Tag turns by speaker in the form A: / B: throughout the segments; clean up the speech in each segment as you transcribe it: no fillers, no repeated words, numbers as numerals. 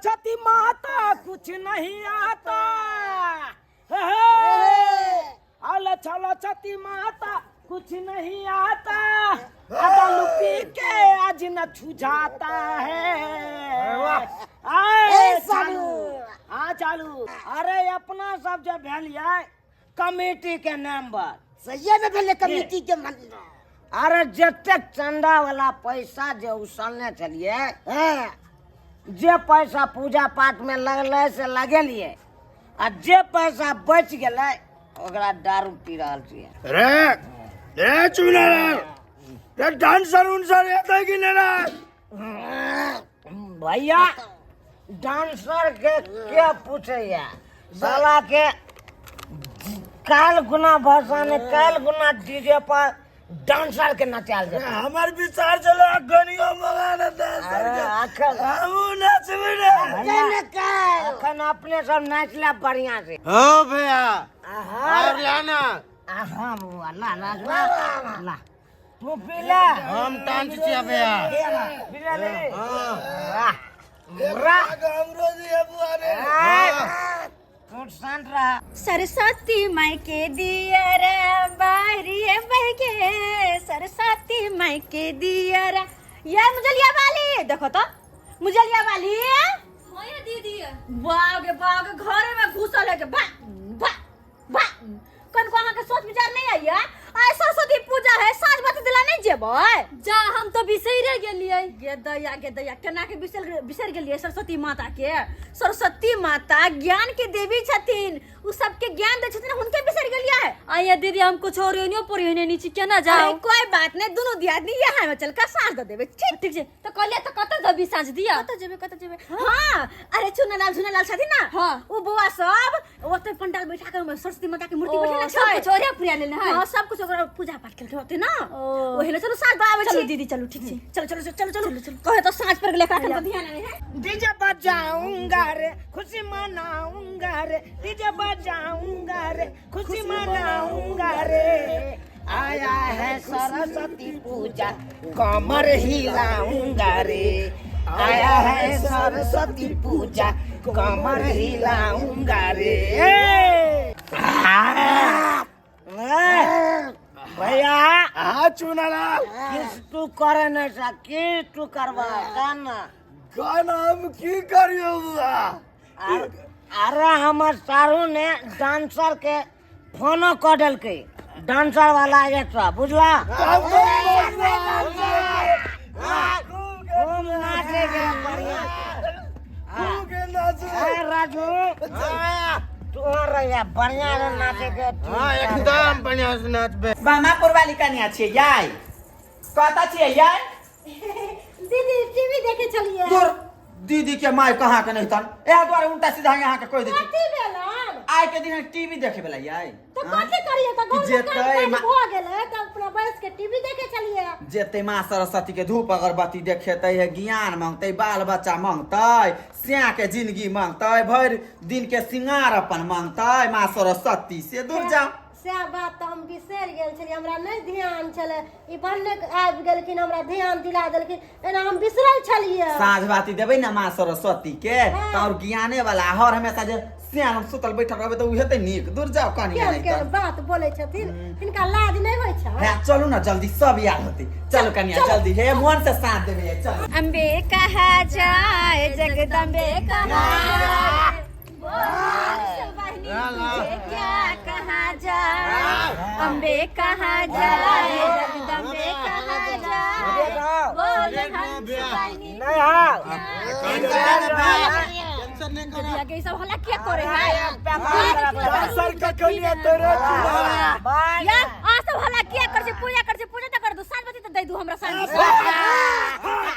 A: छती माता कुछ नहीं आता। हे हे, अल छल छती माता कुछ नहीं आता, अदल पी के आज न छुझाता है। आए चालू, हाँ चालू। अरे अपना सब जे भेल ये कमेटी के मेंबर,
B: सहिए में भेलै कमिटी के मेंबर।
A: अरे जतेक चंदा वाला पैसा जे उसलने छलिए,
B: हाँ,
A: जे पैसा पूजा पाठ में लगलै से लगेलिए, आ जे पैसा बचि गेलै ओकरा दारू पी रहल छियै।
C: रे रे चुनालाल रे, डांसर उन्सर एतै कि नहि रे?
A: भैया डांसर के के पूछैया, साला के काल गुना भसाने काल गुना डीजे पर डांसर के नचाल जेतै।
C: हमर विचार चलो गनियो मंगा ने डांसर के,
A: अखन
C: हमहूँ नाचबै रे।
A: भैया, अखन अपने सब नाच ले बढ़िया से।
D: हो भैया,
A: आहा
D: और लाना।
A: आहा बुआ, ला ला ला ला, तू पी ले।
D: हम डांस छियै भैया।
A: पी ले ले। वाह वाह,
C: हमरो दिया बुआ रे।
A: तू शांत रह।
E: सरस्वती माई के दियरा बारिए बहके, सरस्वती माई के दियरा। ये मुजलिया वाली देखो तो, मुजलिया वाली।
F: हाँ ये दीदी।
E: बाग बाग घरे में घुसल है के बा बा बा। कन को अहाँ के सोच विचार नहीं आई है? आइ सरस्वती पूजा है, साँझ बाती दिला नहीं जेबै?
F: जा हम तो बिसैरे गेलियै।
E: गे दैया गे दैया, केना के बिसर बिसर गेलियै सरस्वती माता के? सरस्वती माता ज्ञान के देवी छथिन, उ सबके ज्ञान दै छथिन, हुनके बिसर गेलियै।
F: आइया दीदी, हम कुछ और एनियो पढ़ियो नहीं छी, केना
E: अरे
F: जाओ?
E: कोई बात नहीं, दुनू दियादनी यहाँ में चल के साँझ दे देबै। ठीक
F: ठीक छै, तऽ कहलियै तऽ कतऽ देबी साँझ दिया?
E: कतऽ जेबै, कतऽ जेबै? हाँ, अरे चुनालाल झुनालाल छथिन ना,
F: हाँ।
E: उ बौआ सब ओते पंडाल बैठा के ओमे सरस्वती माता के मूर्ति बैठेले
F: सब
E: छै।
F: कुछ ओरिया पुरिया लेने है।
E: हाँ, सब कुछ ओकरा पूजा पाठ केलकै होते ना।
F: ओ।
E: ओहे ले चलू, साँझ आबै
F: चलू
E: छी।
F: दीदी, चलू, ठीक छै।
E: चलो चलो चलो चलो चलो, कहे तो साँझ पर गेलै, एकरा ध्यान नहीं है।
A: डीजे बजाऊंगा रे खुशी मनाऊंगा रे, डीजे बजाऊंगा रे खुशी मनाऊंगा रे, आया है सरस्वती पूजा कमर हिलाऊंगा रे, आया है सरस्वती पूजा कमर हिलाऊंगा रे। भैया
C: हाँ चुनालाल,
A: किस तू करे नहीं सा, की तू करबा गाना?
C: गाना हम की करियो बुआ?
A: अरे हमर सारू ने डांसर के फोनो कऽ देलकै, डांसर वाला एकटा बुझला, खूब नाचे के बढ़िया से। ए राजू, तू रहिया बढ़िया से नाचे के।
D: हाँ, एकदम बढ़िया से नाचबै।
G: बामापुर वाली कनिया छियै याय, कतऽ छियै याय?
E: दीदी टीवी देखे छलियै।
G: तोर दीदी के माय कहाँ के नहीं तन, एह दुआरे उल्टा सीधा यहाँ के कहि दै छी।
E: कथी भेलन?
G: आइ के दिन टीवी देखे वाला याय।
E: तो कथी करिए? तो घर में
G: जेतै
E: काम काज भऽ गेलै तऽ अपना बैस के टीवी देखे छलियै।
G: जेतै माँ सरस्वती के धूप अगरबत्ती देखेतै हे, ज्ञान मांगतै, बाल बच्चा मांगतै, स्या के जिंदगी मांगतै, भरि दिन के सिंगार अपन मांगतै माँ सरस्वती से। दूर जाओ।
H: सएह बात तऽ हम बिसरि गेल छलियै, हमरा नहि ध्यान छलै। ई भन्ने आबि गेलखिन, हमरा ध्यान दिला देलखिन, एना हम बिसरल छलियै।
G: साँझ बाती देबै ने माँ सरस्वती के तऽ और ज्ञाने वाला हर हमेशा जे सियान हम सुतल बैठल रहबै तऽ ओ हेतै नीक? दूर जाओ कनिया।
H: केहन
G: नहि
H: केहन
G: तऽ
H: बात बोलै छथिन, हिनका लाज नहि होइ छै?
G: हे चलू ने जल्दी, सब याद होतै। चलू कनिया जल्दी, हे मोन से साथ देबै, चलू।
E: अम्बे कहा जाए जगदम्बे कहा जाए, बोल तुझे क्या कहा जाए, अम्बे कहा जाए जगदम्बे कहा जाए, बोल हंस वाहिनी।
A: नहीं हाँ
D: टेंशन नहीं करो।
E: आगे सब हल्ला क्या करे है?
C: डांसर के कनिया तेरे चुनालाल।
E: यार आ सब हल्ला क्या कर छे? पूजा कर छे, पूजा त कर दू, साँझ बत्ती त दे दू हमरा साँझ।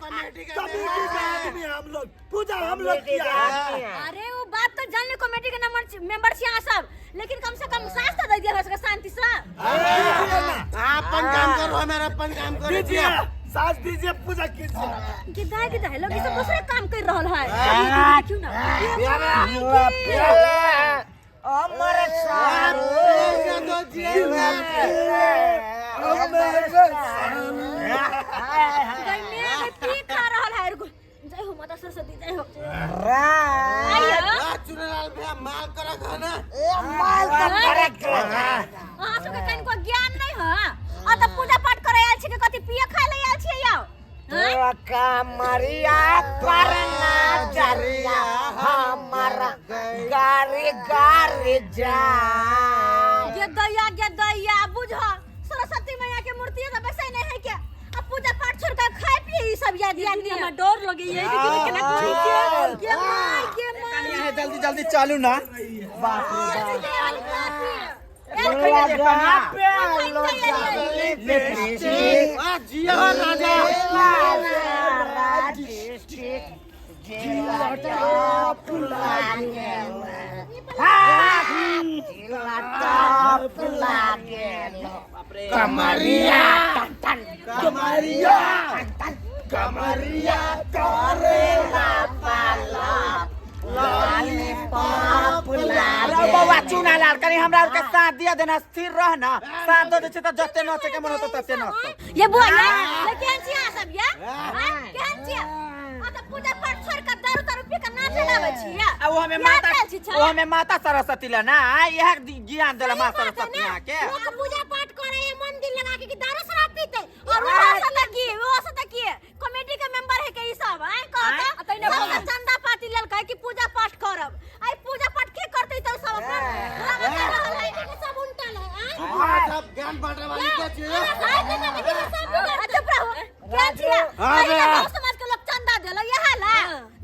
C: कमेटी के आदमी हम लोग, पूजा हम लोग किया है।
E: अरे वो बात तो जान ले, कमेटी के नंबर मेंबर छी अहाँ सब, लेकिन कम से कम साँझ तो दे दिया हमरा सबके शांति से।
D: अपन काम करो, हमारा अपन काम करो।
C: दीजिए सास, दीजिए, पूजा कीजिए।
E: कि दाई लोग ई सब दूसरे काम कर रहल है, क्यों ना?
A: अमर सारू,
E: गई में गई, पी खा रहल है। रुको, जय हो माता
F: सरस्वती जय हो।
D: रा चुनालाल भैया माल करक है ना।
B: ए माल का फरक है।
E: अहाँ सबके कनिको ज्ञान नहीं है आ त पूजा पाठ करे आयल छी कि कथी पिए खाए ले आयल छी यौ?
B: तोरा कमरिया करना जरिया हमारा गारी गारी जा।
E: गे दैया गे दैया बुझ सरस्वती मैया के मूर्ति त बैसै नहीं है के आ पूजा पाठ छोड़ के खाए पिए ई सब याद याद
F: दीदी हमरा डर लगे ये देखियो केना करै छै।
E: गे माय गे माय।
G: कनिया है जल्दी जल्दी चलू ना। बाप रे
B: लिपस्टिक
D: आ जिया हो राजा।
C: कमरिया कमरिया कमरिया करेला पाला लॉलीपॉप
G: अरे बौआ चुनालाल कनी हमरा आर के साथ दिया देना स्थिर रह ना साथ दे छै त जते नचे के मन होतो तते नचतो।
E: ये बुआ ये ये केहन छी अहाँ सब ये आँय? केहन छी आ त पूजा पाठ छोड़ के दारू तारू पी के नाचे लाबै छी ये।
G: आ वो हमें
E: याद
G: माता
E: आयल छी छौ?
G: वो हमें माता सरस्वती ला ना इह ज्ञान देला माँ सरस्वती अहाँ के।
H: लोग पूजा पाठ करे है मंदिर लगा के कि दारू शराब पीते
E: और वो सब त की वो सब त की कमेटी के मेंबर है के ई सब आँय कहता
F: आ तैने
E: सब त चंदा पाती लेलकै कि पूजा पाठ करब। आई पूजा पाठ के करतै त सब अपन ड्रामा कर रहल है।
H: सब उल्टल है आँय?
D: सब ज्ञान बांटने वाली के छी।
E: चुप रहो केहन छियै? एहि गाँव समाज के लोग चंदा देलक इएह ला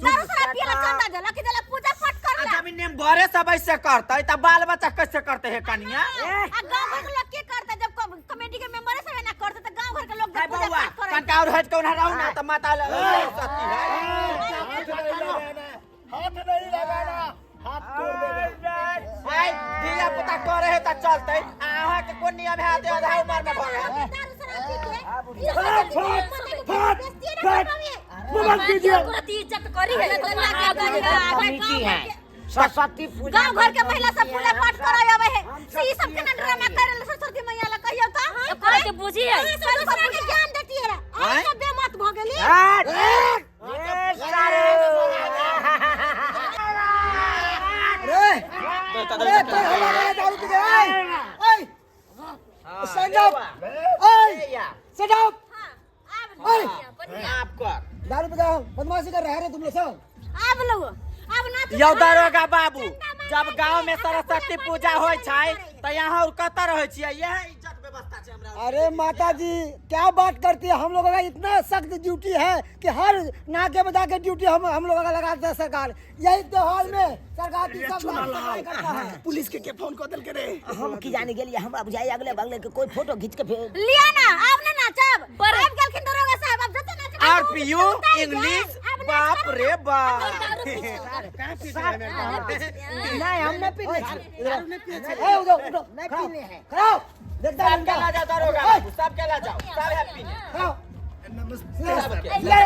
E: दारू शराब पिए ला चंदा देलक कि देलक पूजा पाठ कर
G: आ
E: ला।
G: जब नेम घरे सब ऐसे करतै त बाल बच्चा कैसे करते है कनिया?
E: आ गांव घर के लोग के करते जब कमेटी के मेंबर सब एना करते त गांव घर के लोग
G: है
E: जब पूजा
G: बौआ
E: पाठ करे
G: कनका और हट के उन्हा रहू ना त माता सरस्वती है।
C: हाथ नहीं लगाना हाथ तोड़ देगा।
G: आइ धिया पुता करे है त चलतै आ अहाँ के कोन नियम है आधे आधा उमर में भऽ गेल।
H: दारू शराब पी के
C: फट फट फट मोबाइल कीजिए।
F: तुरंत इज्जत करी है
B: कमिटी है सरस्वती पूजा
E: गांव घर के महिला सब पूजा पाठ करे आवे है से ई सब केना ड्रामा करे ले सरस्वती मैया ला कहियो त
F: करे के बुझी है।
H: सब दूसरा के ज्ञान देती है और सब बेमत भ गेली।
I: अरे अरे तोर हल्ला करे दारू पी के ओए ओए स्टैंड अप ओए स्टैंड अप ओए
G: आप कर
I: दारू पी के बदमाशी कर रहे हैं तुम लोग सब।
E: आब लो आब नाच
G: यौ दरोगा बाबू जब गांव में सरस्वती पूजा होय छै त यहाँ और कतऽ रहै छियै? यह इज्जत व्यवस्था छै हमरा।
I: अरे माता जी क्या बात करती है, हम लोगों का इतना सख्त ड्यूटी है कि हर नाके में जाके ड्यूटी हम लोगों का लगाता है सरकार। यही त्योहार में सरकार की सब साफ सफाई करता है।
C: पुलिस के फोन कर देल के रे।
B: हम की जाने गेलिए हमरा बुझाई अगले बगले के कोई फोटो खींच के भेज
E: लिया ना आब ना नाचब आब गेलखिन दरोगा साहब अब जते नाचब
G: आर पीयू इंग्लिश बाप रे बाप।
B: नहीं हम नहीं पीने
I: ए उधर उठो
B: नहीं पीने हैं।
I: खड़ा हो, देखता है
G: सब के ला जाओ दरोगा बाबू सब के ला जाओ सब हैप्पी ने।
I: खड़ा हो। ले।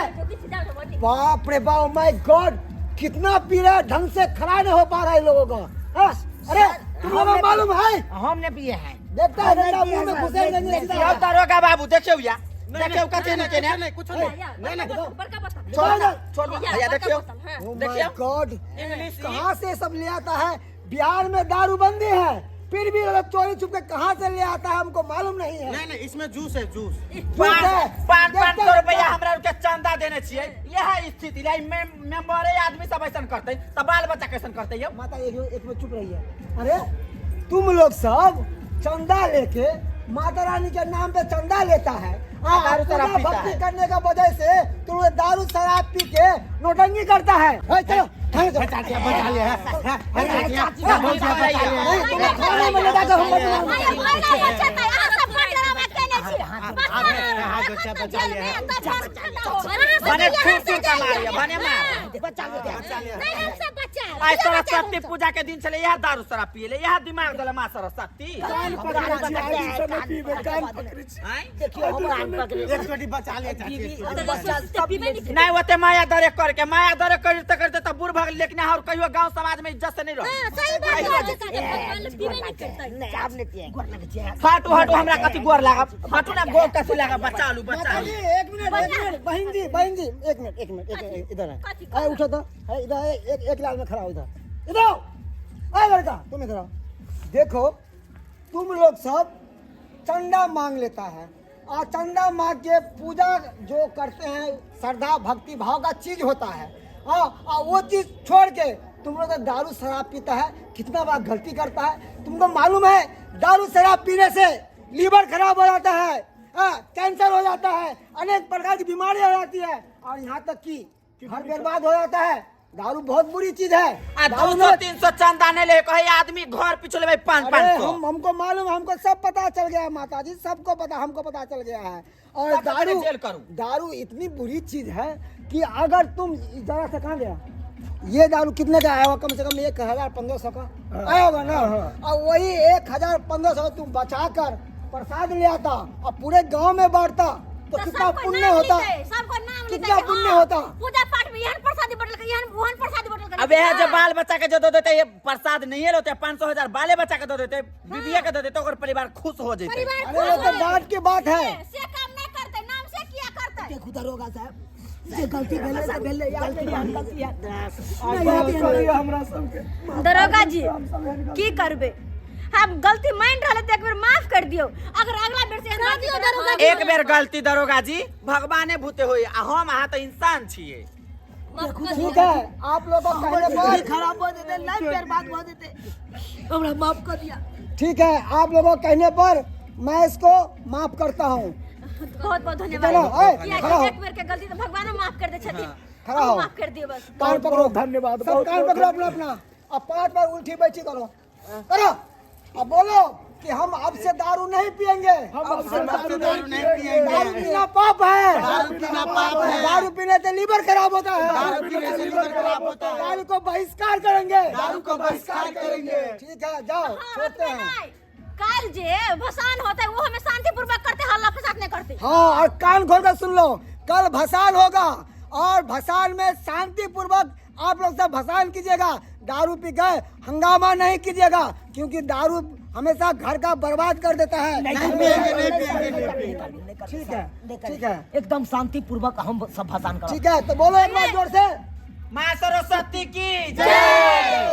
I: बाप रे बाप my God कितना पी रहा है, ढंग से खड़ा नहीं हो पा रहा है लोगों को। हाँ? अरे तुम लोगों को मालूम है
B: हम नहीं पिए हैं।
I: देखता है डंडा मुंह में घुसेड़ देंगे सीधा।
G: यौ दरोगा बाबू देखियौ या देखियौ कथी ने केने।
D: नहीं कुछ नहीं नहीं नहीं
F: बड़का बोतल
I: छोड़ो ना।
G: छोड़ भैया देखियौ
I: Oh my
G: देखियौ
I: गॉड
G: इंग्लिश
I: कहाँ से सब ले आता है? बिहार में दारूबंदी है फिर भी ये लोग चोरी छुप के कहाँ से ले आता है हमको मालूम नहीं है।
D: नहीं नहीं इसमें जूस है जूस।
I: झूठ है।
G: पाँच पाँच
I: देखते
G: सौ रुपया हमरा आर के चंदा देने छियै। यह स्थिति लाई मेंबरे आदमी सब ऐसन करतै त बाल बच्चा कैसन करतै यौ?
I: माता एक एक मिनट चुप रही है। अरे तुम लोग सब चंदा लेके माता रानी के नाम पे चंदा लेता है
G: दारू शराब
I: पूजा
G: पीता
I: भक्ति
G: है।
I: करने का वजह से तुम लोग दारू शराब पी के नौटंकी करता है। ए, चलो थाने चलो।
D: बचा लिया बचा लिया
I: नहीं, तुम लोग थाने में ले जाकर हम बदनाम
E: आय भैला बचत है अहाँ सब बड़ ड्रामा केने छी।
D: बच्चा बचा लिया।
G: भने थूर थूर के मारिय भने मार।
B: बच्चा ले
H: नहीं हम सब बच्चा
G: आइ सरस्वती पूजा के दिन छलै इएह दारू शराब पियले इएह दिमाग देले माँ सरस्वती।
C: कान पकड़े छी आज ई समय पीबे कान पकड़े छी।
G: आँय?
B: देखियो हमरा कान पकड़े
D: एक चोटी बचा लिया चाची एक चोटी।
B: बच्चा सब
G: नहीं ओते माया दरे करके माया दरे करते करते त तऽ बूढ़ भऽ गेल, लेकिन अहाँ और कहियो गांव समाज में इज्जत से नहीं रह।
F: हां, सही बात कहै छै। भगवान ले पीबे नहीं करतै।
B: नहीं, आब नहीं पिएंगे। गोर लगे छियै।
G: हटू हटू, हमरा कथी गोर लागब, हटू ना, गोर कथी लागब, बचा लू बचा लू।
I: माताजी, एक मिनट एक मिनट, बहन जी बहन जी, एक मिनट एक मिनट, एक इधर है। आए उठो तो, है इधर है, एक एक लाल में खड़ा हो, इधर इधर आओ। आए लड़का तुम इधर आओ। देखो तुम लोग सब चंदा मांग लेता है और चंदा मांग के पूजा जो करते हैं श्रद्धा भक्ति भाव का चीज होता है। हाँ, और वो चीज छोड़ के तुम लोग तो दारू शराब पीता है, कितना बार गलती करता है तुमको मालूम है? दारू शराब पीने से लीवर खराब हो जाता है, हाँ, कैंसर हो जाता है, अनेक प्रकार की बीमारी हो जाती है और यहाँ तक कि घर बर्बाद हो जाता है। दारू बहुत बुरी चीज है।
G: आ
I: दारू
G: 200 300 चंदा नहीं ले कहे आदमी, घर पीछे लेबै 5
I: अरे
G: 500।
I: हम हमको मालूम, हमको सब पता चल गया है माता जी, सबको पता, हमको पता चल गया है। और
G: सबको
I: दारू
G: जेल करूं।
I: दारू इतनी बुरी चीज है कि अगर तुम जरा से कहाँ गया ये दारू कितने का आया होगा? कम से कम 1000 1500 का आया होगा ना? और वही 1000 1500 तुम बचा कर प्रसाद ले आता और पूरे गांव में बांटता तो
F: तो
I: कितना
F: सबको
I: पुण्य
F: नाम
I: होता,
F: लिखतै, सबको नाम लिखतै
I: कितना
F: कि
I: पुण्य
F: हाँ,
I: होता।
F: पूजा पाठ में एहन प्रसादी बटल, एहन ओहन प्रसादी बटल।
G: अब यह जब बाल बच्चा के जो दे देते, ये प्रसाद नहीं लेते, 500 1000 बाले बच्चा के दे देते, बीबिया के दे देते, ओकर परिवार खुश हो जेते।
F: परिवार
I: अरे वो
F: खुश
I: तो
F: होय।
I: बात की बात है।
F: से काम नहीं करते, नाम से किया करते।
B: देखू दरोगा साहब, जे गलती भेलै से भेलै, यार नहीं गलती है।
C: हमरा सबके
E: दरोगा जी, की करबे, हम गलती मान रहले त एक बेर माफ कर दियो। अगर अगला बेर से एहन
F: कर
E: गलती
F: दियो
E: करब,
F: दरोगा जी।
G: एक बेर गलती दरोगा जी भगवाने भूते होई, आ हम अहाँ तऽ इंसान छियै।
I: ठीक है, आप लोगों को कहने पर
B: खराब हो जेतै, लाइफ बर्बाद हो जेतै, हमरा माफ कर दिया।
I: ठीक है, आप लोगों के कहने पर मैं इसको माफ करता हूँ।
E: बहुत बहुत धन्यवाद।
I: चलो, ए,
E: किया
I: खड़ा हो।
E: कि एक बेर के गलती तो भगवानो माफ कर दे छथिन।
I: खड़ा
E: अहूँ
I: हो।
E: माफ कर दियो बस।
I: कान पकड़ो।
C: धन्यवाद,
I: सब
C: बहुत
I: कान
C: बहुत
I: पकड़ो अपना अपना। अब 5 बार उल्टी बैठी करो करो, अब बोलो कि हम अब से दारू नहीं पिएंगे।
C: हम अब से
D: हम अब से
C: दारू
D: दारू
C: नहीं
D: नहीं पिएंगे।
I: दारू पीना पाप है।
D: दारू पीना पाप है।
I: दारू पीने से लीवर खराब होता है।
D: दारू पीने से लीवर खराब होता है।
I: दारू को बहिष्कार करेंगे।
D: दारू को बहिष्कार करेंगे।
I: ठीक है, जाओ।
E: हाँ,
I: छोड़ते
E: हटबे
I: हैं।
E: नहीं। कल जे भसान होते वो हमें शांतिपूर्वक करते, हल्ला फसाद नहीं करते।
I: हाँ, और कान खोल कर सुन लो, कल भसान होगा और भसान में शांति पूर्वक आप लोग सब भसान कीजिएगा। दारू पी गए हंगामा नहीं कीजिएगा, क्योंकि दारू हमेशा घर का बर्बाद कर देता है।
B: नहीं
D: पिएंगे, नहीं पिएंगे, नहीं पिएंगे।
I: ठीक है, ठीक है।
B: एकदम शांति पूर्वक हम सब भसान करब।
I: ठीक है, तो बोलो एक बार जोर से।
G: माँ सरस्वती की जय,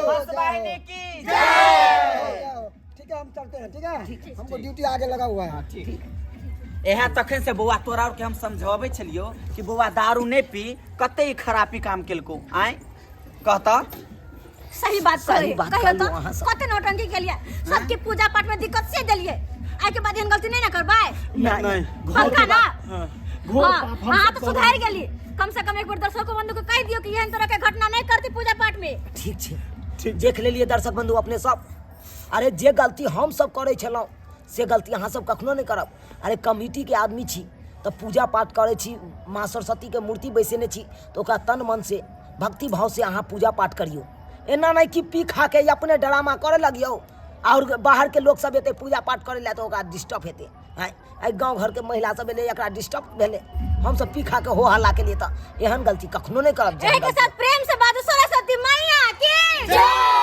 G: हंसवाहिनी की जय।
I: ठीक है, हम चलते हैं। ठीक है, हमको ड्यूटी आगे लगा हुआ है।
G: इएह तखन से बौआ तोरा और के हम समझाबै छलियो कि बौआ दारू नहीं पी, कते ई खराबी काम केलको आय कहता।
E: सही बात
B: सही
E: कही
B: बात
E: कहियो
B: कहलहुँ
E: तो
B: अहाँ सब।
E: कते नौटंकी केलिए, सबके पूजा पाठ में दिक्कत से देलिए। आइ के बाद एहन गलती नहीं ना करबै?
B: नहीं।
E: पक्का ना?
C: घोर
E: हाँ,
C: पाप हम
E: हाँ
C: सब
E: तो
C: करब।
E: सुधार गेली। कम से कम एक बार दर्शक बंधु के कह दियो कि एहन तरह के घटना नहीं करती पूजा पाठ में।
B: ठीक छै, देख लेलिए दर्शक बंधु अपने सब। अरे जे गलती हम सब करै छलहुँ से गलती अहाँ सब कखनो नहि करब। अरे कमिटीके आदमी छी तऽ पूजा पाठ करै छी, माँ सरस्वतीके मूर्ति बैसेने छी, तऽ ओकरा तन मन से भक्ति भाव से अहाँ पूजा पाठ करियौ। एना नहि कि पी खा के अपने ड्रामा करे लगियौ और बाहर के लोग सब एतै पूजा पाठ करे लए तऽ ओकरा डिस्टर्ब हेतै। आँय, एहि गाँव घरके महिला सब एलै, एकरा डिस्टर्ब भेलै, हमसब पी खा के हो हल्ला केलियै, तऽ एहन गलती कखनो नहि करब।
E: एही के साथ प्रेम से बाजू सरस्वती मैया की जय।